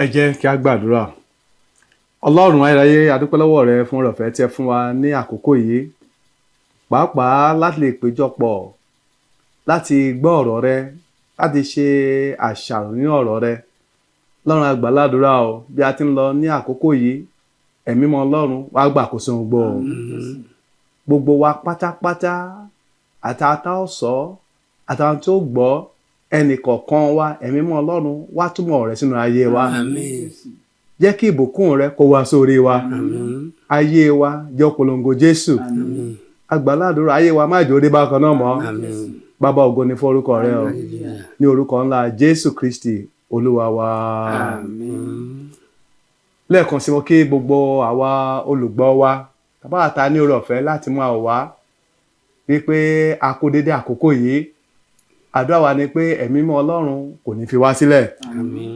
Ẹ jẹ́ kí a gbàdúrà. Ọlọ́run ayérayé, a dúpẹ́ lọ́wọ́ rẹ fún oore ọ̀fẹ́ tí ẹ fún wa ní àkókò yìí, pàápàá láti lè péjọpọ̀, láti gbọ́ ọ̀rọ̀ rẹ, láti ṣe àṣàrò nínú ọ̀rọ̀ rẹ. Ọlọ́run, a gbàládùra o, bí a ti ń lọ ní àkókò yìí, Ẹ̀mí mímọ́ Ọlọ́run wá gbàkóso ohun gbogbo o. Gbogbo wa pátápátá, àtàwọn tá ó sọ, àtàwọn tí ó gbọ́, ẹnì kọ̀ọ̀kan wa, Ẹ̀mí mímọ́ Ọlọ́run wá túmọ̀ rẹ̀ sínú ayé wa. Àmín. Jẹ́ kí ìbùkún rẹ kó wá sórí wa. Àmín. Ayé wa jẹ́ polongo Jésù. Àmín. A gbàládùra, ayé wa má jò rí bákan náà mọ́. Àmín. Bàbá, ògo ni fún orúkọ rẹ o. Hallelujah. Ní orúkọ ńlá Jésù Kristi Olúwa wa. Àmín. Lẹ́ẹ̀kan sí, mo kí gbogbo àwa olùgbọ́ wa tàbá àta ní oore ọ̀fẹ́ láti mú àwọ̀ wá wípé a kú dédé àkókò yìí. Àdúrà wa ni pé Ẹ̀mí mímọ́ Ọlọ́run kò ní fi wá sílẹ̀. Àmín.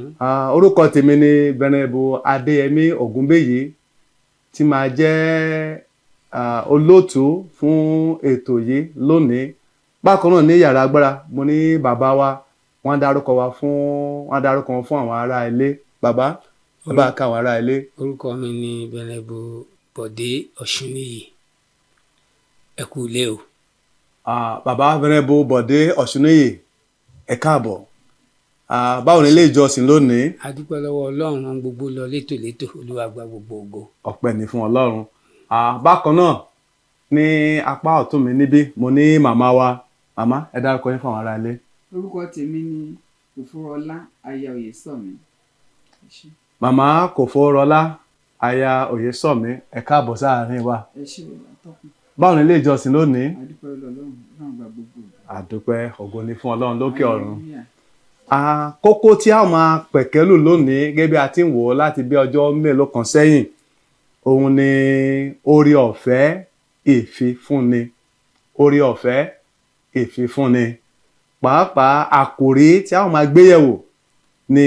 Orúkọ tèmi ni Venerable Adéyẹmí Ògúnbíyì, tí máa jẹ́ olóòtú fún ètò yìí lónìí. Bákan náà, ní yàrá agbára, mo ní bàbá wa, wọ́n dárúkọ wọn fún àwọn ará ilé. Bàbá, bàbá ká àwọn ará ilé. Orúkọ mi ni Venerable Bọ̀dé Ọ̀ṣúníyì. Ẹ kú ilé o. Bàbá Venerable Bọ̀dé Ọ̀ṣúníyì, ẹ káàbọ̀. Báwo ni ilé ìjọsìn lónìí? A dúpẹ́ lọ́wọ́ Ọlọ́run, ohun gbogbo lọ létòlétò. Olúwa gba gbogbo ògo. Ọpẹ́ ni fún Ọlọ́run. Bákan náà, ní apá ọ̀tún mi níbí, mo ní màmá wa. Màmá, ẹ dárúkọ yín fún àwọn ará ilé. Orúkọ tèmi ni Kòfórọlá aya Oyèsànmí. Ẹ ṣé. Màmá Kòfórọlá aya Oyèsànmí, ẹ káàbọ̀ sáàárín wa. Ẹ ṣé, atọ́kùn. Báwo ni ilé ìjọsìn lónìí? A dúpẹ́ lọ́wọ́ Ọlọ́run. Ọlọ́run gba gbogbo ògo. Àdúpẹ́, ògo ni fún Ọlọ́run lókè ọ̀run. Hallelujah. Kókó tí a máa pẹ̀kẹ́lù lónìí, gẹ́gẹ́ bí a ti ń wò ó láti bí ọjọ́ mélòó kan sẹ́yìn, òun ni oore ọ̀fẹ́ ìfifúnni. Oore ọ̀fẹ́ ìfifúnni. Pàápàá, àkòrí tí a máa gbéyẹ̀wò ni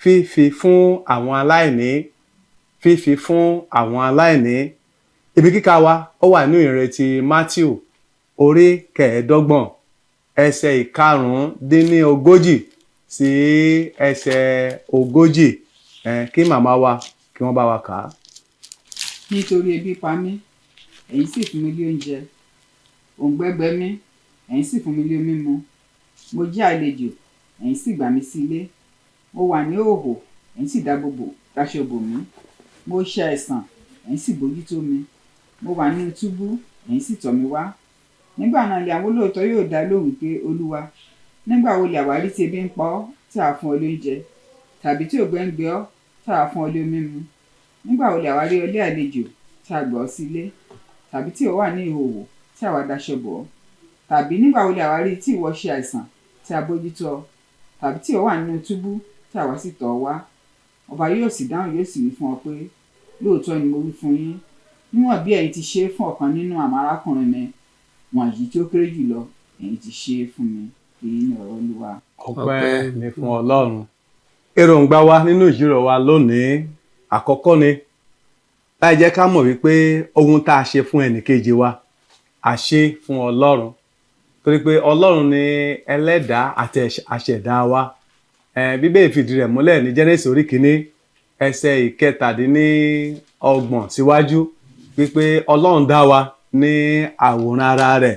fífi fún àwọn aláìní, fífi fún àwọn aláìní. Ibi kíkà wa, ó wà nínú ìrètí Matthew, orí 25, ẹsẹ̀ 35 sí ẹsẹ̀ 40. Kí màmá wa kí wọ́n bá wa kà á. Nítorí ebi pa mí, ẹ̀yin sì fún mi ní oúnjẹ; òǹgbẹ gbẹ mí, ẹ̀yin sì fún mi ní omi mu. Mo jẹ́ àlejò, ẹ̀yin sì gbà mí sí ilé. Mo wà ní ìhòhò, ẹ̀yin sì daṣọ bò mí. Mo ṣe àìsàn, ẹ̀yin sì bójútó mi. Mo wà nínú túbú, ẹ̀yin sì tọ̀ mí wá. Nígbà náà ni àwọn olóòótọ́ yóò dá lóhùn wípé, "Olúwa, nígbà wo lè àwa rí tí ebi ń pa ọ́ tí a fún ọ lóúnjẹ, tàbí tí òǹgbẹ ń gbẹ ọ́ tí a fún ọ ní omi mu? Nígbà wo lè àwa rí ọ lé àlejò tí a gbà ọ́ sí ilé, tàbí tí ìwọ wà ní ìhòhò tí àwa daṣọ bò ọ́? Tàbí nígbà wo lè àwa rí tí ìwọ ṣe àìsàn tí a bójútó ọ, tàbí tí ìwọ wà nínú túbú tí àwa sì tọ̀ ọ́ wá?" Ọba yóò sì dáhùn, yóò sì wí fún ọ pé, "Lóòótọ́ ni mo wí fún yín, níwọ̀n bí ẹ̀yin ti ṣe é fún ọ̀kan nínú àwọn arákùnrin mi wọ̀nyí tí ó kéré jùlọ, ẹ̀yin ti ṣe é fún mi." Èyí ni ọ̀rọ̀ Olúwa. Ọpẹ́ ni fún Ọlọ́run. Èròǹgbà wa nínú ìjíròrò wa lónìí, àkọ́kọ́ ni láì jẹ́ ká mọ̀ wípé ohun tá a ṣe fún ẹnìkejì wa, a ṣe fún Ọlọ́run, torí pé Ọlọ́run ni ẹlẹ́dàá àti àṣẹ̀dá wa. Bíbélì fìdí rẹ̀ múlẹ̀ ní Jẹ́nẹ́sì orí 1, ẹsẹ̀ 37 síwájú, wípé Ọlọ́run dá wa ní àwòrán ara rẹ̀,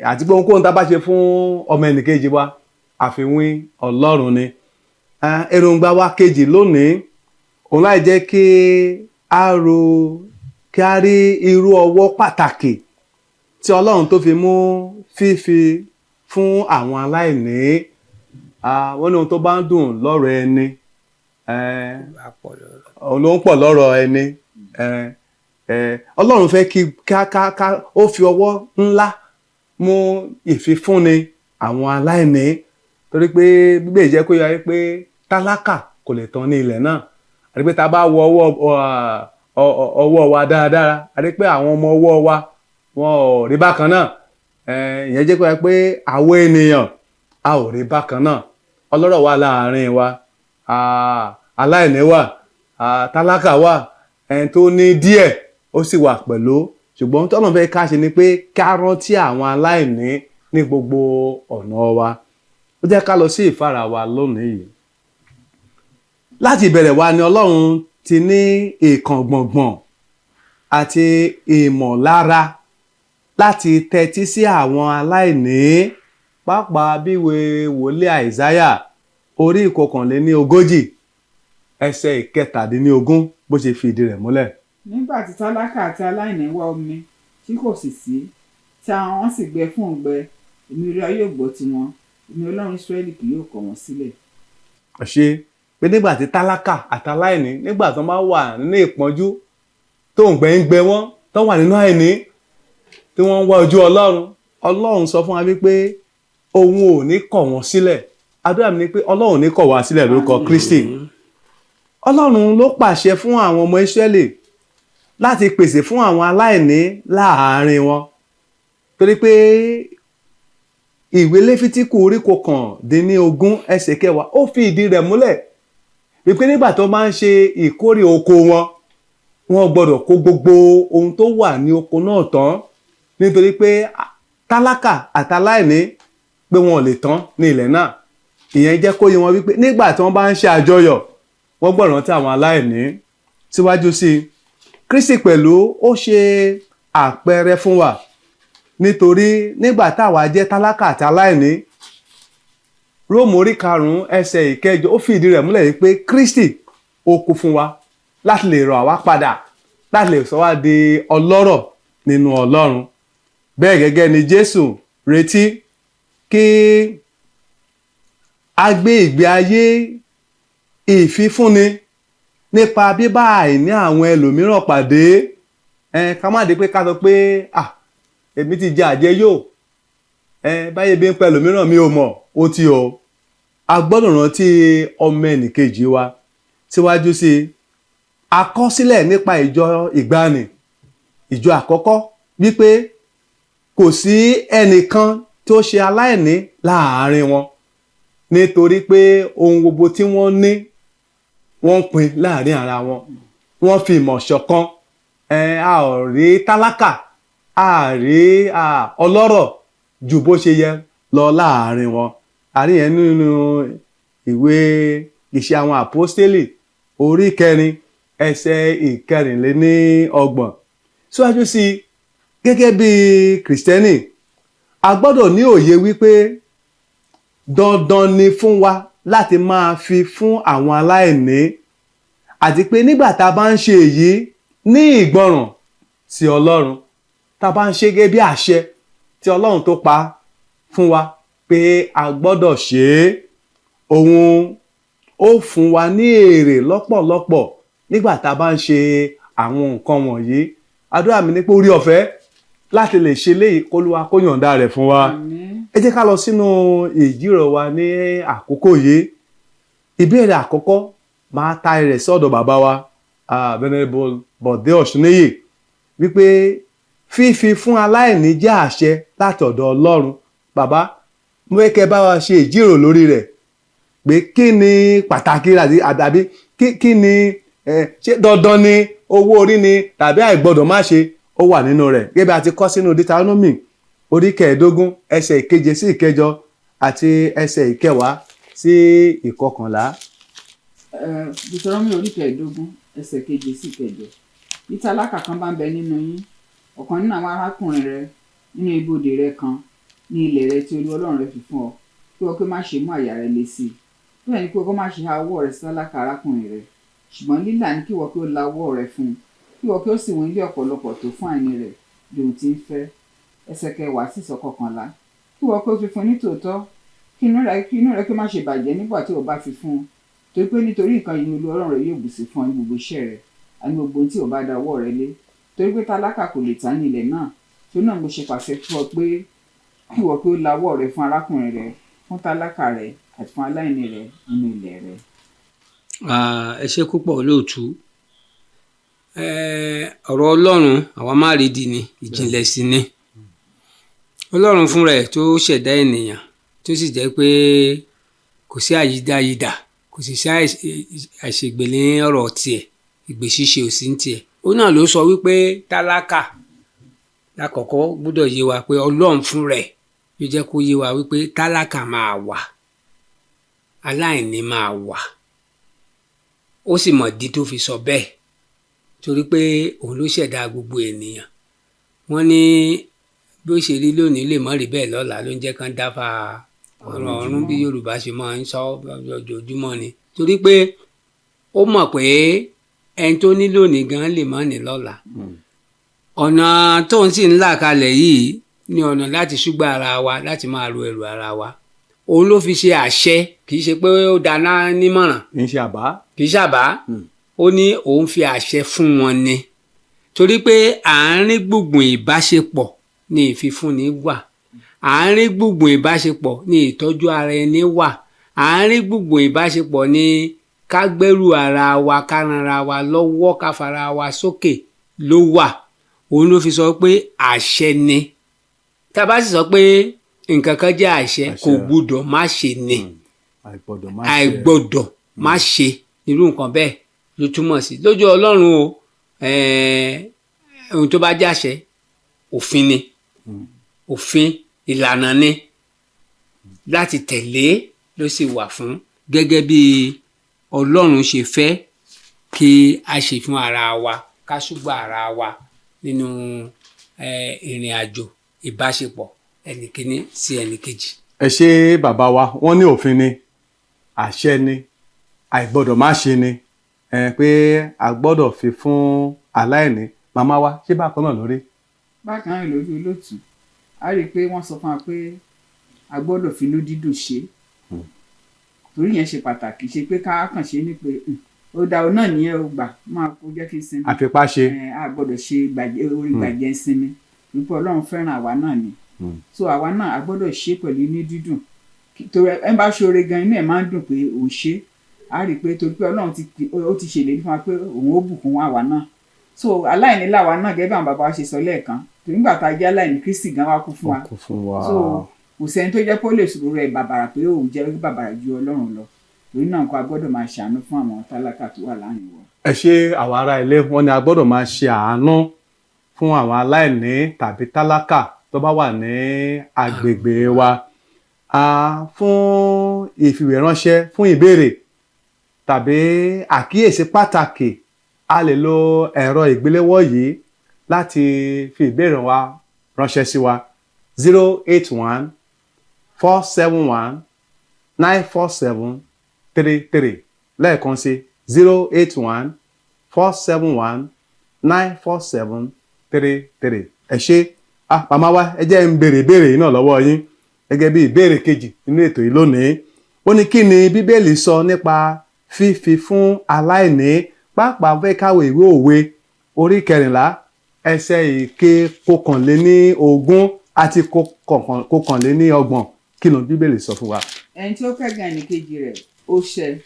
àti pé ohunkóhun tá a bá ṣe fún ọmọ ẹnìkejì wa, àfiwín Ọlọ́run ni. Èròǹgbà wa kejì lónìí, òun láì jẹ́ kí a ro, kí a rí irú ọwọ́ pàtàkì tí Ọlọ́run tó fi mú fífi fún àwọn aláìní. Wọ́n ní ohun tó bá ń dùn lọ́rọ̀ ẹni, òun ló ń pọ̀ lọ́rọ̀ ẹni. Ọlọ́run fẹ́ kí ká ó fi ọwọ́ ńlá mú ìfifúnni àwọn aláìní, torí pé Bíbélì jẹ́ kó yé wa pé tálákà kò lè tán ní ilẹ̀ náà, àti pé tá a bá wọ ọwọ́ wa dáradára, àti pé àwọn ọmọ ọwọ́ wa, wọn ò rí bákan náà. Ìyẹn jẹ́ kó yé wa pé àwọn ènìyàn, a ò rí bákan náà. Ọlọ́rọ̀ wà láàárín wa, aláìní wà, tálákà wà, ẹni tó ní díẹ̀ ó sì wà pẹ̀lú. Ṣùgbọ́n tọ́lọ́run fẹ́ ká ṣe ni pé ká rántí àwọn aláìní ní gbogbo ọ̀nà wa. Ó jẹ́ ká lọ sí ìfáàrà wa lónìí yìí. Láti ìbẹ̀rẹ̀ wá ni Ọlọ́run ti ní ìkàngbọ̀ngbọ̀n àti ìmọ̀lára láti tẹ́tí sí àwọn aláìní, pàápàá bíwe wòlíì Àìsáyà orí 41 ẹsẹ̀ 17 bó ṣe fi ìdí rẹ̀ múlẹ̀. Nígbà tí tálákà àti aláìní wá omi tí kò sì sí, tí àwọn sì gbẹ fún òǹgbẹ, èmi Olúwa yóò gbọ́ tiwọn, èmi Ọlọ́run Ísírẹ́lì kì yóò kọ̀ wọ́n sílẹ̀. Ṣe pé nígbà tí tálákà àtàláìní, nígbà tó máa wà nínú ìpọ́njú, tó ń gbẹ ń gbẹ wọ́n, tó wà nínú àìní, tí wọ́n ń wá ojú Ọlọ́run, Ọlọ́run sọ fún wa wípé òun ò ní kọ̀ wọ́n sílẹ̀. Àdúrà mi ni pé Ọlọ́run ò ní kọ̀ wá sílẹ̀ lórúkọ Kristi. Ọlọ́run ló pàṣẹ fún àwọn ọmọ Ísírẹ́lì láti pèsè fún àwọn aláìní láàárín wọn, torí pé ìwé Léfítíkù orí 19 ẹsẹ̀ 10 ó fi ìdí rẹ̀ múlẹ̀ wípé nígbà tó máa ń ṣe ìkórè oko wọn, wọ́n gbọ́dọ̀ kó gbogbo ohun tó wà ní oko náà tán, nítorí pé tálákà àtàláìní pé wọn ò lè tán ní ilẹ̀ náà. Ìyẹn jẹ́ kó yé wọn wípé nígbà tí wọ́n bá ń ṣe àjọyọ̀, wọ́n gbọ́dọ̀ rántí àwọn aláìní. Síwájú sí i, Kristi pẹ̀lú ó ṣe àpẹẹrẹ fún wa, nítorí nígbà táwa jẹ́ tálákà àti aláìní, Róòmù orí 5 ẹsẹ̀ 8 ó fi ìdí rẹ̀ múlẹ̀ wípé Kristi ó kú fún wa láti lè rọ̀ àwa padà, láti lè sọ wá di ọlọ́rọ̀ nínú Ọlọ́run. Bẹ́ẹ̀ gẹ́gẹ́ ni Jésù retí kí a gbé ìgbé ayé ìfifúnni nípa bíbá àìní àwọn ẹlòmíràn pàdé. Ká má dé pé ká sọ pé èmi ti jẹ àjẹyó, báyé bí ń pẹ ẹlòmíràn mi ò mọ̀ ó ti o. A gbọ́dọ̀ rántí ọmọ ẹnìkejì wa. Síwájú sí i, àkọsílẹ̀ nípa ìjọ ìgbàanì, ìjọ àkọ́kọ́, wípé kò sí ẹnìkan tó ṣe aláìní láàárín wọn, nítorí pé ohun gbogbo tí wọ́n ní wọ́n ń pín láàárín ara wọn, wọ́n fi ìmọ̀ ṣọ̀kan. A ò rí tálákà, a rí ọlọ́rọ̀ ju bó ṣe yẹ lọ láàárín wọn. Àrí yẹn nínú ìwé Ìṣe àwọn Àpọ́stélì orí 4 ẹsẹ̀ 34. Síwájú sí i, gẹ́gẹ́ bí Kìrìsìtẹ́nì, a gbọ́dọ̀ ní òye wípé dandan ni fún wa láti máa fi fún àwọn aláìní, àti pé nígbà tá a bá ń ṣe èyí ní ìgbọràn sí Ọlọ́run, tá a bá ń ṣe gẹ́gẹ́ bí àṣẹ tí Ọlọ́run tó pa fún wa pé a gbọ́dọ̀ ṣe é, òun ó fún wa ní èrè lọ́pọ̀lọpọ̀ nígbà tá a bá ń ṣe àwọn nǹkan wọ̀nyí. Àdúrà mi ni pé orí ọ̀fẹ́ láti lè ṣe léyìí, k'Olúwa kó yọ̀ǹda rẹ̀ fún wa. Ẹ jẹ́ ká lọ sínú ìjíròrò wa ní àkókò yìí. Ìbéèrè àkọ́kọ́ máa ta rẹ̀ sọ́dọ̀ bàbá wa Venerable Bọ̀dé Ọ̀ṣúníyì, wípé fífi fún aláìní jẹ́ àṣẹ láti ọ̀dọ̀ Ọlọ́run. Bàbá, mo fẹ́ kẹ́ bá wa ṣe ìjíròrò lórí rẹ̀ pé kí ni pàtàkì rẹ̀, àbí kí ni ṣé dandan ni owó orí ni tàbí àìgbọ́dọ̀ má ṣe ó wà nínú rẹ̀, gẹ́gẹ́ bí a ti kọ́ sínú Deuteronomy orí 15 ẹsẹ̀ 7 sí 8 àti ẹsẹ̀ 10 sí 11. Deuteronomy orí 15 ẹsẹ̀ 7 sí 8. Bí tálákà kan bá ń bẹ nínú yín, ọ̀kan nínú àwọn arákùnrin rẹ nínú ibodè rẹ kan ní ilẹ̀ rẹ tí Olúwa Ọlọ́run rẹ fi fún ọ, kí wọ́n kí ó má ṣe mú àyà rẹ le sí i, bẹ́ẹ̀ ni kí wọ́n kó má ṣe há ọwọ́ rẹ sí tálákà arákùnrin rẹ, ṣùgbọ́n lílà ni kí wọ́n kí ó la ọwọ́ rẹ fún un, kí wọ́n kí ó sì wọ́n ilé ọ̀pọ̀lọpọ̀ tó fún àìní rẹ̀ bí ohun tí ń fẹ́. Ẹsẹ̀ 10 sí 11. Kí wọ́n kí ó fi fún ní tòótọ́, kí inú rẹ kí ó má ṣe bàjẹ́ nígbà tí o bá fi fún un, torí pé nítorí nǹkan yìí ni Olúwa Ọlọ́run rẹ yóò bùsí fún ọ ní gbogbo iṣẹ́ rẹ àní gbogbo ohun tí o bá da ọwọ́ rẹ lé, torí pé tálákà kò lè tán ní ilẹ̀ náà. Torí náà mo ṣe pàṣẹ fún ọ pé kí ìwọ kí ó la ọwọ́ rẹ fún arákùnrin rẹ, fún tálákà rẹ àti fún aláìní rẹ nínú ilẹ̀ rẹ. Ẹ ṣé púpọ̀ olóòtú. Ọ̀rọ̀ Ọlọ́run àwa má rí di ni, ìjìnlẹ̀ sí ni. Ọlọ́run fúnra ẹ̀ tó ṣẹ̀dá ènìyàn, tó sì jẹ́ pé kò sí àyídáyidà, kò sì sí àìṣègbè ní ọ̀rọ̀ tiẹ̀, ìgbè ṣíṣe ò sí ní tiẹ̀. Ó náà ló sọ wípé tálákà lákọ̀ọ́kọ́ gbọ́dọ̀ yé wa pé Ọlọ́run fúnra ẹ̀ ló jẹ́ kó yé wa wípé tálákà máa wà, aláìní máa wà. Ó sì mọ̀dí tó fi sọ bẹ́ẹ̀, torí pé òun ló ṣẹ̀dá gbogbo ènìyàn. Wọ́n ní bí ó ṣe rí lónìí lè má rí bẹ́ẹ̀ lọ́la, ló ń jẹ́ kán dáfá ọ̀rọ̀ ọ̀run bí Yorùbá ṣe máa ń sọ lójoojúmọ́ ni, torí pé ó mọ̀ pé ẹni tó ní lónìí gan lè má ní lọ́la. Ọ̀nà tóun sì ń là kalẹ̀ yìí ní ọ̀nà láti ṣúgbà ara wa, láti máa ro ẹrù ara wa. Òun ló fi ṣe àṣẹ, kì í ṣe pé ó dáná nímọ̀ràn. Kì í ṣe àbá. Kì í ṣàbá. Ó ní òun fi àṣẹ fún wọn ni, torí pé àárín gbùngbùn ìbáṣepọ̀ ni ìfifúnni wà, àárín gbùngbùn ìbáṣepọ̀ ni ìtọ́jú ara ẹni wà, àárín gbùngbùn ìbáṣepọ̀ ni ká gbẹ́rù ara wa, ká ranra wa lọ́wọ́, ká fara wa sókè ló wà. Òun ló fi sọ pé àṣẹ ni. Tá a bá sì sọ pé nǹkan kan jẹ́ àṣẹ, kò gbúdọ̀ má ṣe ni. Àìgbọ́dọ̀ má ṣe. Àìgbọ́dọ̀ má ṣe irú nǹkan bẹ́ẹ̀ ló túmọ̀ sí lójú Ọlọ́run o. Ohun tó bá jẹ́ àṣẹ, òfin ni, òfin ìlànà ni láti tẹ̀lé ló sì wà fún, gẹ́gẹ́ bí Ọlọ́run ṣe fẹ́ kí a ṣe fún ara wa, ká ṣùgbọ́n ara wa nínú ìrìn àjò ìbáṣepọ̀ ẹnìkíní sí ẹnìkejì. Ẹ ṣé, bàbá wa. Wọ́n ní òfin ni, àṣẹ ni, àìgbọ́dọ̀ má ṣe ni, ẹ pé a gbọ́dọ̀ fi fún aláìní. Màmá wa, ṣé bákan náà lórí? Bákan náà lórí, olóòtú. A rí i pé wọ́n sọ fún wa pé a gbọ́dọ̀ finú dídùn ṣe, torí yẹn ṣe pàtàkì. Ṣe pé ká kàn ṣe ní pé ó da ọ náà nìyẹn, ó gbà máa kó jẹ́ kí n sinmi. Àfipá ṣe. A gbọ́dọ̀ ṣe gbàjẹ́ orí gbàjẹ́ ń sinmi, wípé Ọlọ́run fẹ́ràn àwa náà ni. So àwa náà a gbọ́dọ̀ ṣe pẹ̀lú inú dídùn, torí ẹ bá ṣoore gan, inú ẹ̀ máa ń dùn pé òun ṣe. A rí i pé torí pé Ọlọ́run ó ti ṣèlérí fún wa pé òun ó bùkún àwa náà. So aláìní làwa náà, gẹ́gẹ́ bí àwọn bàbá wa ṣe sọ lẹ́ẹ̀kan, torí nígbà tá a jẹ́ aláìní, Kristi gan wá kú fún wa. Kú fún wa. So kò sẹ́ni tó jẹ́ pé ó lè sọ̀rọ̀ rẹ̀ bàbàrà pé òun jẹ́ bàbàrà ju Ọlọ́run lọ. Torí náà nǹkan, a gbọ́dọ̀ máa ṣàánú fún àwọn tálákà tó wà láàrin wa. Ẹ ṣé, àwọn ará ilé. Wọn ni a gbọ́dọ̀ máa ṣe àánú fún àwọn aláìní tàbí tálákà tó bá wà ní agbègbè wa. Fún ìfìwéránṣẹ́, fún ìbéèrè tàbí àkíyèsí pàtàkì, a lè lo ẹ̀rọ ìgbéléwọ́ yìí láti fi ìbéèrè wa ránṣẹ́ sí wa: 08147194733. Lẹ́ẹ̀kan sí, 08147194733. Ẹ ṣé. Ah, màmá wa, ẹ jẹ́ ń béèrè ìbéèrè yìí náà lọ́wọ́ yín gẹ́gẹ́ bí ìbéèrè kejì nínú ètò yìí lónìí. Ó ní, kí ni Bíbélì sọ nípa fífi fún aláìní? Pàápàá fẹ́ káwé ìwé Òwe orí 14, ẹsẹ̀ ìkọkànléní 20 àti 31. Kí ló Bíbélì sọ fún wa? Ẹni tí ó kẹ́gàn ẹnìkejì rẹ̀, ó ṣẹ̀,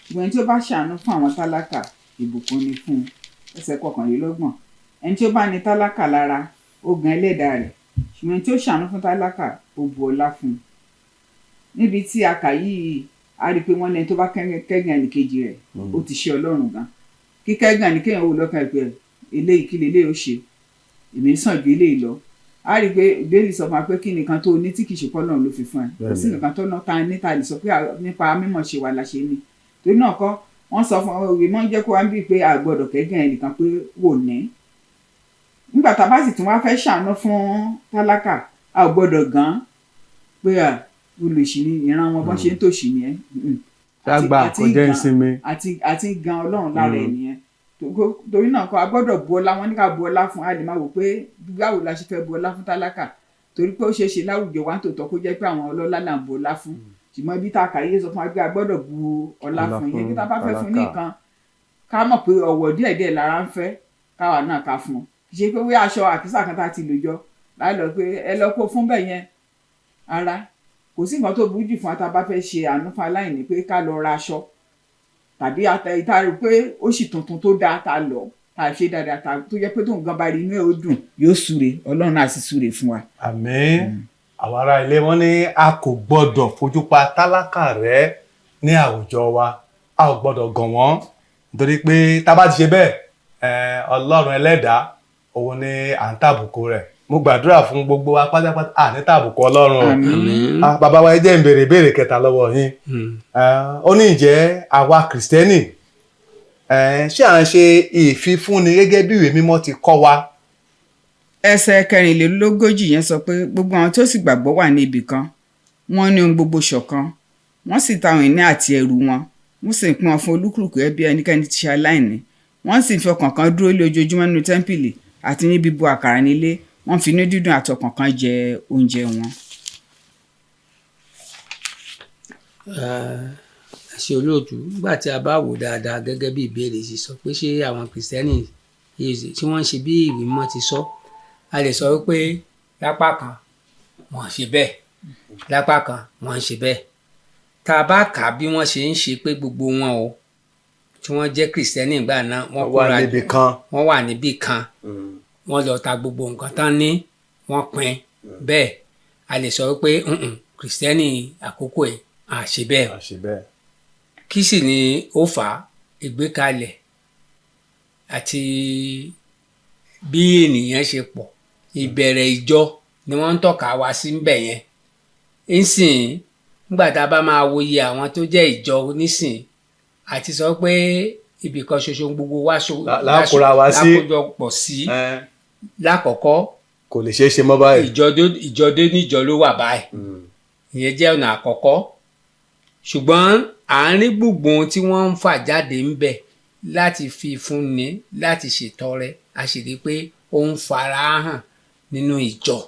ṣùgbọ́n ẹni tí ó bá ṣàánú fún àwọn tálákà, ìbùkún ni fún un. Ẹsẹ̀ 31: ẹni tí ó bá ní tálákà lára, ó gan ẹlẹ́dàá rẹ̀, ṣùgbọ́n ẹni tí ó ṣàánú fún tálákà, ó bu ọlá fún un. Níbi tí a kà yìí, a rí i pé wọ́n ní ẹni tó bá kẹ́gàn ẹnìkejì rẹ̀, ó ti ṣe Ọlọ́run gan. Kíkẹ́gàn ni kéèyàn wò lọ́kàn ẹ̀ pé eléyìí, kí leléyìí ó ṣe, èmi sàn ju eléyìí lọ. A rí i pé ìbéèrè sọ fún wa pé kí nìkan tó ní tí kì í ṣe pọ́lọ́run ló fi fún ẹ? Kò sí nǹkan tó ná ta ní ta lè sọ pé nípa mímọ̀ ṣe wà la ṣe ní. Torí náà kọ́, wọ́n sọ fún òwe mọ́ jẹ́ kó wá ń bí pé a gbọ́dọ̀ kẹ́gàn ẹnìkan pé wò ní. Nígbà tá a bá sì tún wá fẹ́ ṣàánú fún tálákà, a ò gbọ́dọ̀ gàn pé à olùsí ni ìran wọn, bọ́n ṣe ń tòṣì nìyẹn. Ṣágbà kò jẹ́ ìsinmi. Àti gan Ọlọ́run lára ẹ̀ nìyẹn. Torí náà kọ́, a gbọ́dọ̀ bu ọlá wọn ní ká bu ọlá fún. A lè máa wò pé báwo la ṣe fẹ́ bu ọlá fún tálákà, torí pé ó ṣeé ṣe láwùjọ wa tòótọ́ kó jẹ́ pé àwọn ọlọ́lá là ń bu ọlá fún, ṣùgbọ́n ibi tá a kà yé sọ fún wa pé a gbọ́dọ̀ bu ọlá fún yẹn kí tá a bá fẹ́ fún ní nǹkan, ká mọ̀ pé ọ̀wọ̀ díẹ̀díẹ̀ lára ń fẹ́ káwa náà ká fún un. Kì í ṣe pé wíwá aṣọ àkísà kan tá a ti lò jọ láì lọ pé ẹ lọ kó fún bẹ́ẹ̀ yẹn ara. Kò sí nǹkan tó burú jù fún wa tá a bá fẹ́ ṣe àánú fún aláìní pé ká lọ ra aṣọ tàbí ata ìta rò pé ó sì tuntun tó dáa, tá a lọ, tá a ṣe dáadáa, tá tó jẹ́ pé tóun gan bá rí, inú ẹ̀ ó dùn, yóò súre. Ọlọ́run náà sì súre fún wa. Àmín. Àwọn ará ilé, wọn ní a kò gbọ́dọ̀ fojú pa tálákà rẹ́ ní àwùjọ wa, a ò gbọ́dọ̀ gàn wọ́n, nítorí pé tá a bá ti ṣe bẹ́ẹ̀, Ọlọ́run ẹlẹ́dàá òun ni à ń tàbùkù rẹ̀. Mo gbàdúrà fún gbogbo wa pátápátá, à ní tàbùkù Ọlọ́run o. Àmín. Ah, bàbá wa, ẹ jẹ́ n béèrè ìbéèrè kẹta lọ́wọ́ yín. Ó ní, ìjẹ́ àwa Kìrìsìtẹ́nì Ṣé à ń ṣe ìfifúnni gẹ́gẹ́ bí ìwé mímọ́ ti kọ́ wa? Ẹsẹ̀ 44 yẹn sọ pé gbogbo àwọn tó sì gbàgbọ́ wà ní ibì kan, wọ́n ní ohun gbogbo ṣọ̀kan, wọ́n sì ta ohun ìní àti ẹrù wọn, wọ́n sì pín wọn fún olúkúlùkù ẹbí ẹnikẹ́ni tí ṣe aláìní. Wọ́n sì fi ọkàn kan dúró lé ojoojúmọ́ nínú tẹ́ḿpìlì àti ní bíbu àkàrà nílé, wọ́n fi inú dídùn àti ọkàn kan jẹ oúnjẹ wọn. Ẹ ṣé olóòtú. Nígbà tí a bá wò dáadáa gẹ́gẹ́ bí ìbéèrè ṣe sọ pé ṣé àwọn Kìrìsìtẹ́nì tí wọ́n ń ṣe bí ìwé mímọ́ ti sọ, a lè sọ wípé lápá kan wọ́n ṣe bẹ́ẹ̀, lápá kan wọ́n ń ṣe bẹ́ẹ̀. Tá a bá kà á bí wọ́n ṣe ń ṣe pé gbogbo wọn o tí wọ́n jẹ́ Kìrìsìtẹ́nì ìgbà náà, wọ́n wà kóra níbì kan. Wọ́n wà níbì kan, wọ́n lọ ta gbogbo nǹkan tán ní, wọ́n pín bẹ́ẹ̀. A lè sọ wípé Kìrìsìtẹ́nì àkókò ẹ̀ à ṣe bẹ́ẹ̀. À ṣe bẹ́ẹ̀. Kí sì ni ó fà á? Ìgbékalẹ̀ àti bí ènìyàn ṣe pọ̀, ìbẹ̀rẹ̀ ìjọ ni wọ́n ń tọ́ka wa sí ńbẹ̀ yẹn. Ńsìn nígbà tá a bá máa wo iye àwọn tó jẹ́ ìjọ nísìn, àti sọ pé ibì kan ṣoṣo gbogbo wa so lákòóra wa sí. Lákòójọpọ̀ sí lákọ̀ọ́kọ́. Kò lè ṣeé ṣe mọ́ báyìí. Ìjọ dé níjọ ló wà báyìí. Ìyẹn jẹ́ ọ̀nà àkọ́kọ́, ṣùgbọ́n àárín gbùngbùn tí wọ́n ń fà jáde ń bẹ̀ láti fi fúnni, láti ṣètọrẹ, a sì rí i pé ó ń fara hàn nínú ìjọ.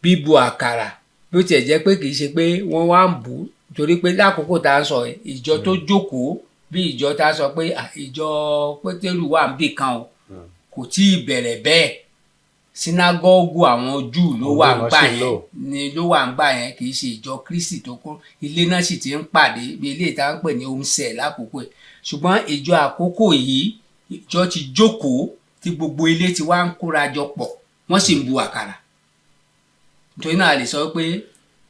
Bíbu àkàrà, bó tiẹ̀ jẹ́ pé kì í ṣe pé wọ́n wá ń bù ú, torí pé lákòókò tá a ń sọ yìí, ìjọ tó jókòó bí ìjọ tá a sọ pé ìjọ Pétérù wà níbì kan o, kò tí ì bẹ̀rẹ̀ bẹ́ẹ̀. Sínágọ́gù àwọn Júù ló wà Àwọn ń gbà sì ń yẹn lò. Ni ló wà ń gbà yẹn, kì í ṣe ìjọ Kristi tó kún ilé náà sì ti ń pàdé bí ilé ìta ń pè ní home cell lákòókò ẹ̀. Ṣùgbọ́n ìjọ àkókò yìí, ìjọ ti jókòó tí gbogbo ilé ti wá ń kóra jọ pọ̀, wọ́n sì ń bu àkàrà. Nítorí náà a lè sọ pé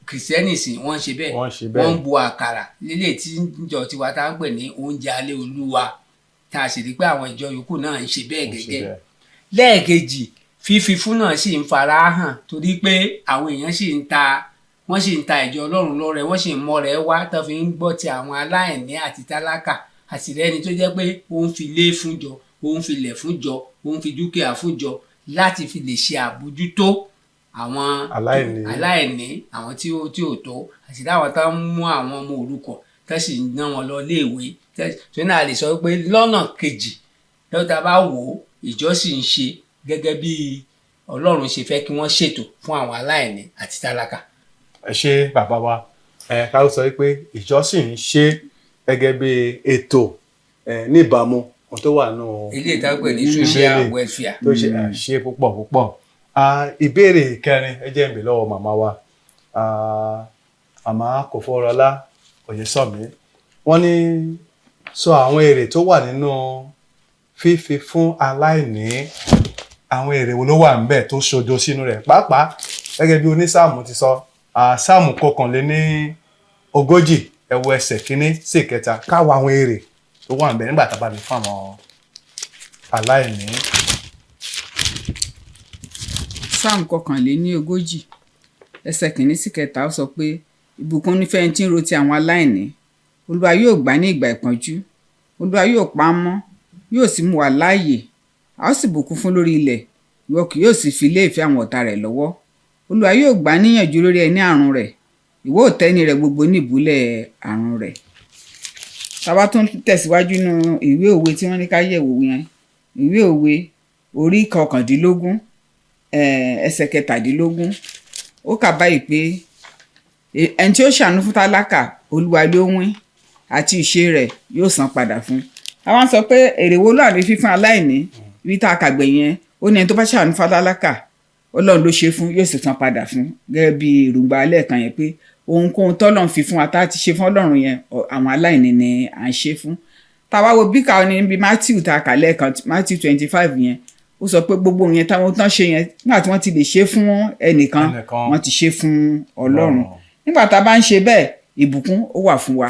Kìrìsìtẹ́nì sì wọ́n ń ṣe bẹ́ẹ̀. Wọ́n ń ṣe bẹ́ẹ̀. Wọ́n ń bu àkàrà lílé tí ìjọ tiwa tá ń pè ní oúnjẹ alẹ́ Olúwa, tá a sì rí pé àwọn ìjọ yòókù náà ń ṣe bẹ́ẹ̀ Wọ́n ṣe gẹ́gẹ́. bẹ́ẹ̀. Lẹ́ẹ̀kejì, fífi fún náà sì ń fara hàn, torí pé àwọn èèyàn sì ń ta, wọ́n sì ń ta ìjọ Ọlọ́run lọ́rẹ, wọ́n sì ń mọ́rẹ wá tó fi ń gbọ́ ti àwọn aláìní àti tálákà. Àti rẹ́ni tó jẹ́ pé ó ń fi ilé fún jọ, ó ń fi ilẹ̀ fún jọ, ó ń fi dúkìá fún jọ láti fi lè ṣe àbójútó àwọn Aláìní. aláìní, àwọn tí ò tó, àti láwọn tó ń mú àwọn ọmọ òrukàn tó sì ń ná wọn lọ iléèwé. Tó náà lè sọ pé lọ́nà kejì lọ́tà bá wò ó, ìjọ sì ń ṣe gẹ́gẹ́ bí Ọlọ́run ṣe fẹ́ kí wọ́n ṣètò fún àwọn aláìní àti tálákà. Ẹ ṣé bàbá wa. Ẹ ká sọ pé ìjọ sì ń ṣe gẹ́gẹ́ bí ètò níbàámu ohun tó wà nù ilé ìtàgbẹ̀ ní social Ìbéèrè. welfare. Tó ṣe ṣe púpọ̀ púpọ̀. Ìbéèrè kẹrin, ẹ jẹ́ n béèrè lọ́wọ́ màmá wa, màmá Kòfọrọlá Oyèsànmí. Wọ́n ní sọ àwọn èrè tó wà nínú fífi fún aláìní. Àwọn èrè wo ló wà ńbẹ̀ tó ṣojo sínú rẹ̀, pàápàá gẹ́gẹ́ bí onísáàmù ti sọ, sáàmù 41, ẹ wo ẹsẹ̀ kínní sí ìkẹta, káwa àwọn èrè tó wà ńbẹ̀ nígbà tá a bá fi fún àwọn aláìní. Psalm 41, ẹsẹ̀ kìíní sí kẹta, ó sọ pé ìbùkún ní fẹ́ni tí ń ro ti àwọn aláìní. Olúwa yóò gbà ní ìgbà ìpọ́njú, Olúwa yóò pa á mọ́, yóò sì mú wa láàyè, a ó sì bùkún fún lórí ilẹ̀, ìwọ kì yóò sì fi lé ìfẹ́ àwọn ọ̀tá rẹ̀ lọ́wọ́. Olúwa yóò gbà á níyànjú lórí ẹní àrùn rẹ̀, ìwọ ò tẹ́ni rẹ̀ gbogbo ní ìbúlẹ̀ àrùn rẹ̀. Tá bá tún tẹ̀síwájú nínú ìwé òwe tí wọ́n ní ká yẹ̀wò yẹn, ìwé òwe orí 19, ẹsẹ̀ 17, ó kà báyìí pé ẹni tí ó ṣàánú fún tálákà, Olúwa ló wín, àti ìṣe rẹ̀ yóò san padà fún. Àwọn sọ pé èrè wo ló wà ní fífún aláìní? Ibi tá a kà gbẹ̀yìn yẹn, ó ní ẹni tó bá ṣàánú fún tálákà, Ọlọ́run ló ṣe fún, yóò sì san padà fún, gẹ́gẹ́ bí èròǹgbà alẹ́ kan yẹn pé ohunkóhun tọ́lọ́run fi fún wa tá a ti ṣe fún Ọlọ́run yẹn, àwọn aláìní ni à ń ṣe fún. Tá a wá wo bí ká ní bí Matthew tá a kà lẹ́ẹ̀kan, Matthew 25 yẹn, ó sọ pé gbogbo yẹn táwọn tán ṣe yẹn, nígbà tí wọ́n ti lè ṣe fún ẹnìkan, Ẹnìkan. wọ́n ti ṣe fún Ọlọ́run. Nígbà tá a bá ń ṣe bẹ́ẹ̀, ìbùkún ó wà fún wa.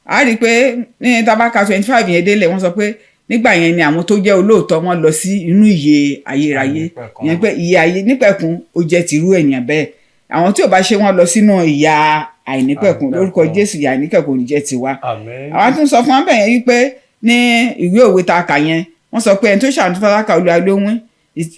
A rí i pé ní tá a bá ka 25 yẹn délẹ̀, wọ́n sọ pé nígbà yẹn ni àwọn tó jẹ́ olóòótọ́, wọ́n lọ sí inú ìyè ayérayé. Àìnípẹ̀kun. Ìyẹn pé ìyè ayé nípẹ̀kun ó jẹ́ tìrú ènìyàn bẹ́ẹ̀. Àwọn tí ò bá ṣe, wọ́n lọ sínú ìyà àìnípẹ̀kun. Àìnípẹ̀kun. Lórúkọ Jésù, ìyà àìnípẹ̀kun ò ní jẹ́ tiwa. Àmín. Àwọn tún sọ fún wọn bẹ́ẹ̀ yẹn wípé Ní ìwé òwe tá a kà yẹn, wọ́n sọ pé ẹni tó ṣàánú fún tálákà, Olúwa ló wín,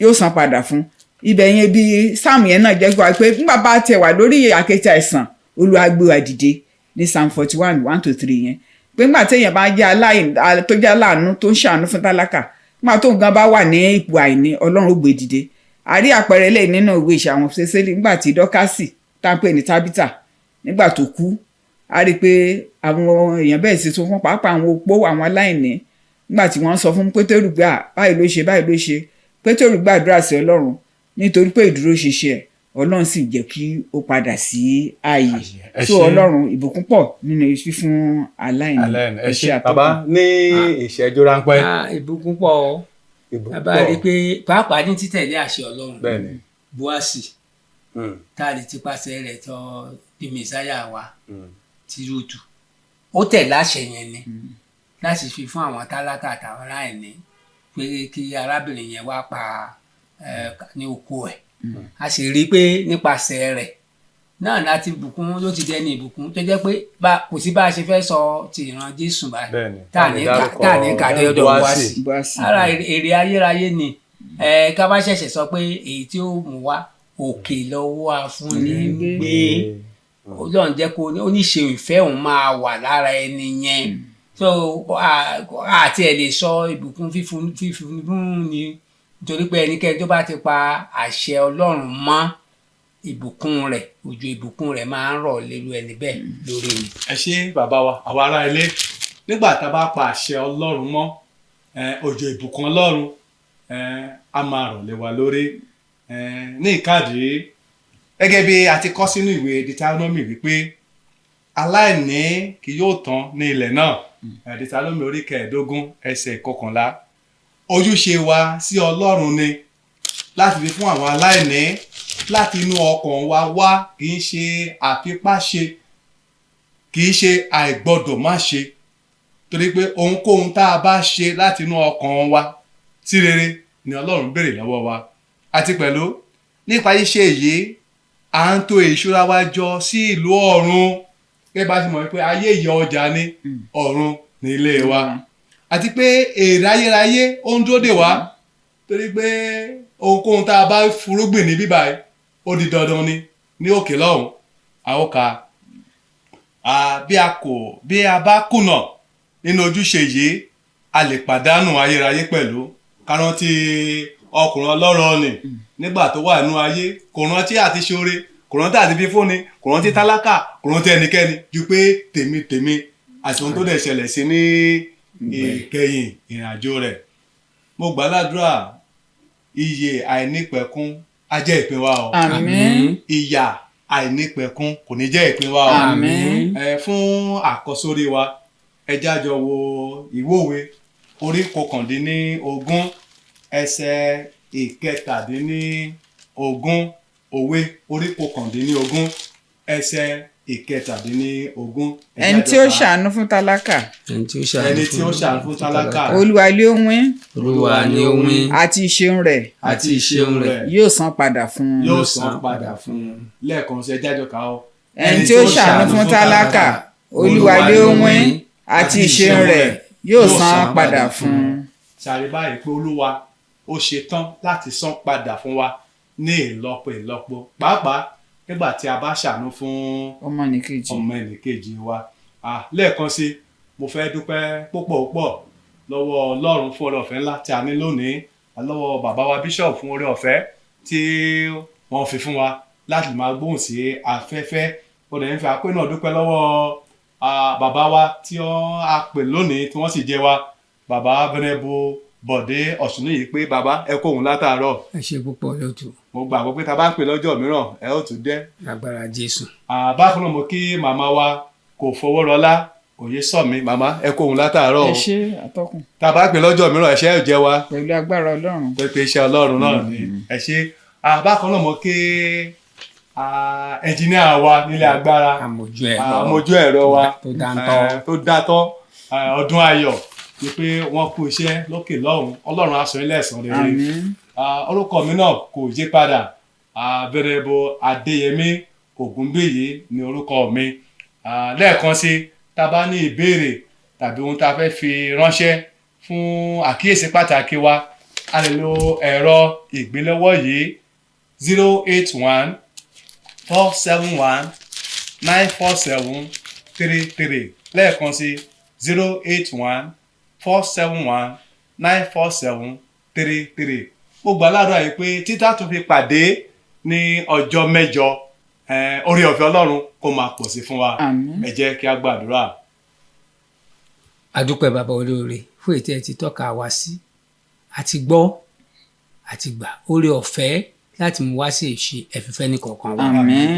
yóò san padà fún. Ibẹ̀ yẹn, bí sáàmù yẹn náà jẹ́ gbọ́ pé nígbà bá tiẹ̀ wà lórí àkéte àìsàn, Olúwa gbé wa dìde, ní Psalm 41:1-3 yẹn, pé nígbà téèyàn bá jẹ́ aláìní, tó jẹ́ aláàánú, tó ń ṣàánú fún tálákà, nígbà tó nǹkan bá wà ní ipò àìní, Ọlọ́run ó gbé dìde. A rí àpẹẹrẹ lẹ́yìn nínú ìwé Ìṣe àwọn Àpọ́sítélì, nígbà tí Dọ́kásì, tá à ń pè ní Tábítà, nígbà tó kú, a rí i pé àwọn èèyàn bẹ́ẹ̀ sì tún fún, pàápàá àwọn opó, àwọn aláìní. Nígbà tí wọ́n sọ fún Pétérù pé, "À, báyìí ló ṣe, báyìí ló ṣe," Pétérù gbàdúrà sí Ọlọ́run nítorí pé ìdúró ṣinṣin ẹ̀, Ọlọ́run sì jẹ́ kí ó padà sí ààyè. Ẹ So ṣé. Ọlọ́run, ìbùkún pọ̀ nínú fífún aláìní. Aláìní. Ẹ ṣé, àtọ́kùn. Bàbá, ní ìṣẹ́jú ráńpẹ́. Ah, ìbùkún pọ̀ o. Ìbùkún Bàbá rí i pé pàápàá ní títẹ̀lé àṣẹ Ọlọ́run, Bóásì, tá a lè ti pàṣẹ rẹ̀ tọ́ di mẹsáyà wa, ti Rúùtù, ó tẹ̀lé àṣẹ yẹn ni láti fi fún àwọn tálákà àtàwọn aláìní, pé kí arábìnrin yẹn wá pa ní oko ẹ̀. A sì rí i pé nípasẹ̀ rẹ̀ náà láti bùkún, ló ti dẹni ìbùkún, tó jẹ́ pé kò sí bá a ṣe fẹ́ sọ ti ìran Jésù báyìí tá à ní kà dé ọ̀dọ̀ Bóásì. Bóásì. Ara èrè ayérayé ni ẹ ká bá ṣẹ̀ṣẹ̀ sọ pé èyí tí ó mú wá òkè lọ́wọ́ afúnni ń gbé. Ọlọ́run jẹ́ kó oníṣe ìfẹ́ òun máa wà lára ẹni yẹn. So àti ẹ̀ lè sọ ìbùkún fífún ni, nítorí pé ẹnikẹ́ni tó bá ti pa àṣẹ Ọlọ́run mọ́, ìbùkún rẹ̀, òjò ìbùkún rẹ̀ máa ń rọ̀ lélu ẹni bẹ́ẹ̀ lórí ni. Ẹ ṣé, bàbá wa. Àwa ará ilé, nígbà tá a bá pa àṣẹ Ọlọ́run mọ́, òjò ìbùkún Ọlọ́run á máa rọ̀ lé wa lórí. Ní ìkádìí, gẹ́gẹ́ bí a ti kọ́ sínú ìwé Deuteronomy wípé aláìní kì yóò tán ní ilẹ̀ náà, Deuteronomy orí 15, ẹsẹ̀ 11, ojúṣe wa sí Ọlọ́run ni láti fi fún àwọn aláìní láti inú ọkàn wa wá. Kì í ṣe àfipáṣe, kì í ṣe àìgbọ́dọ̀ má ṣe, torí pé ohunkóhun tá a bá ṣe láti inú ọkàn wa sí rere ni Ọlọ́run béèrè lọ́wọ́ wa. Àti pẹ̀lú, nípa ṣíṣe èyí, à ń tò ìṣúra wa jọ sí ìlú ọ̀run, gẹ́gẹ́ bá a ṣe mọ̀ pé ayé ìyà ọjà ní, ọ̀run ní ilé wa, àti pé èrè ayérayé ó ń dúró dè wá, torí pé ohunkóhun tá a bá fúrúgbìn ní bíbáyìí, ó di dandan ni ní òkè lọ́hùn a ó ka. Bí a bá kùnà nínú ojúṣe yìí, a lè pàdánù ayérayé pẹ̀lú. Ká rántí ọkùnrin ọlọ́rọ̀ ni, nígbà tó wà nínú ayé, kò rántí àti ṣoore, kò rántí àti fífúnni, kò rántí tálákà, kò rántí ẹnikẹ́ni ju pé tèmi tèmi, àti ohun tó dẹ̀ ṣẹlẹ̀ sí ní ìkẹyìn ìrìnàjò rẹ̀. Mo gbà ládùúrà, ìyè àìnípẹ̀kun á jẹ́ ìpín wa o. Àmín. Ìyà àìnípẹ̀kun kò ní jẹ́ ìpín wa o. Àmín. Ẹ fún àkọsórí wa, ẹ jẹ́ á jọ wo ìwé Òwe orí 19, ẹsẹ̀ 17. Òwe orí 19, ẹsẹ̀ 17. Ẹ jẹ́ Ẹni á tí jọ ó kà á. ṣàánú fún tálákà, Ẹni tí ó ṣàánú Ẹni tí ó ṣàánú fún tálákà, Olúwa ló wín, Olúwa ni ó wín, àti ìṣeun rẹ̀ àti ìṣeun rẹ̀ yóò san padà fún un. Yóò san padà fún un. Lẹ́ẹ̀kan sí, ẹ jẹ́ á jọ kà á o. Ẹni tí ó ṣàánú fún tálákà, Olúwa ló wín, àti ìṣeun rẹ̀ yóò san padà fún un. Ṣàrí báyìí pé Olúwa ó ṣe tán láti san padà fún wa ní ìlọ́po ìlọ́po, pàápàá nígbà tí a bá ṣàánú fún ọmọnìkejì. ọmọ ẹnìkejì wa. Lẹ́ẹ̀kan sí, mo fẹ́ dúpẹ́ púpọ̀ púpọ̀ lọ́wọ́ Ọlọ́run fún oore ọ̀fẹ́ ńlá tí a ní lónìí, lọ́wọ́ bàbá wa bishop fún oore ọ̀fẹ́ tí wọ́n fi fún wa láti máa gbóhùn sí afẹ́fẹ́. Ó dẹ̀ ń fi àpé náà dúpẹ́ lọ́wọ́ bàbá wa tí wọ́n á pè lónìí, tí wọ́n sì jẹ́ wa, bàbá Venerable Bọ̀dé Ọ̀ṣunníyì, pé bàbá, ẹ kó òun látàárọ̀. Ẹ ṣe púpọ̀ lótú. Mo gbàgbọ́ pé tá a bá pè lọ́jọ́ mìíràn, ẹ ó tún dẹ́. Agbára Jésù. Bákan náà, mo kí màmá wa kò fọwọ́ rọlá òye sọ mi. Màmá, ẹ kó òun látàárọ̀ Ẹ o. ṣé, atọ́kùn. Tá a bá pè lọ́jọ́ mìíràn, ẹ̀ṣẹ́ ò jẹ́ wa. Pẹ̀lú agbára Ọlọ́run. Pé iṣẹ́ Ọlọ́run náà ni. Ẹ ṣé. Bákan náà, mo kí ẹnjìníà wa nílé agbára, Àmójú ẹ̀rọ. Amójú ẹ̀rọ wa tó dáńtọ́. Tó dátọ́, ọdún ayọ̀ ni pé wọ́n kú iṣẹ́ lókè lọ́hùn. Ọlọ́run á san yín lẹ́san rere. Àmín. Orúkọ mi náà kò yí padà, Venerable Adéyẹmí Ògúnbíyì ni orúkọ mi. Lẹ́ẹ̀kan sí, tá a bá ní ìbéèrè tàbí tàbí ohun tá a fẹ́ fi ránṣẹ́ fún àkíyèsí pàtàkì wa, a lè lo ẹ̀rọ ìgbéléwọ́ yìí: 08147194733. Lẹ́ẹ̀kan sí, 08147194733. Mo gbà ládùúrà yìí pé títà tún fi pàdé ní ọjọ́ 8, oore ọ̀fẹ́ Ọlọ́run kó máa pọ̀ sí fún wa. Àmín. Ẹ jẹ́ kí a gbàdúrà. Adúpẹ́, bàbá olóore, fún ètò ẹ ti tọ́ka wa sí. Àti gbọ́ àti gbà, oore ọ̀fẹ́ láti mú wá sí ìṣe ẹ̀fífẹ́ ní kọ̀ọ̀kan wa. Àmín.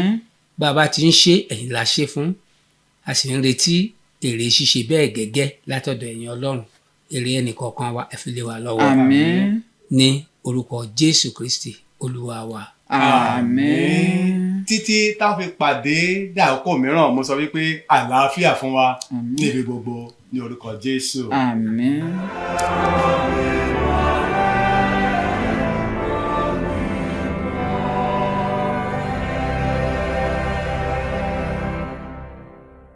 Bàbá ti ń ṣe, ẹ̀yin la ṣe fún, a sì ń retí èrè ṣíṣe bẹ́ẹ̀ gẹ́gẹ́ látọ̀dọ̀ ẹ̀yin Ọlọ́run. Èrè ẹnì kọ̀ọ̀kan wa, ẹ fi lé wa lọ́wọ́. Àmín. Ní orúkọ Jésù Kristi Olúwa wa. Àmín. Títí tá a fi pàdé dàkókò mìíràn, mo sọ wípé àlàáfíà fún wa Àmín. níbi gbogbo ní orúkọ Jésù. Àmín.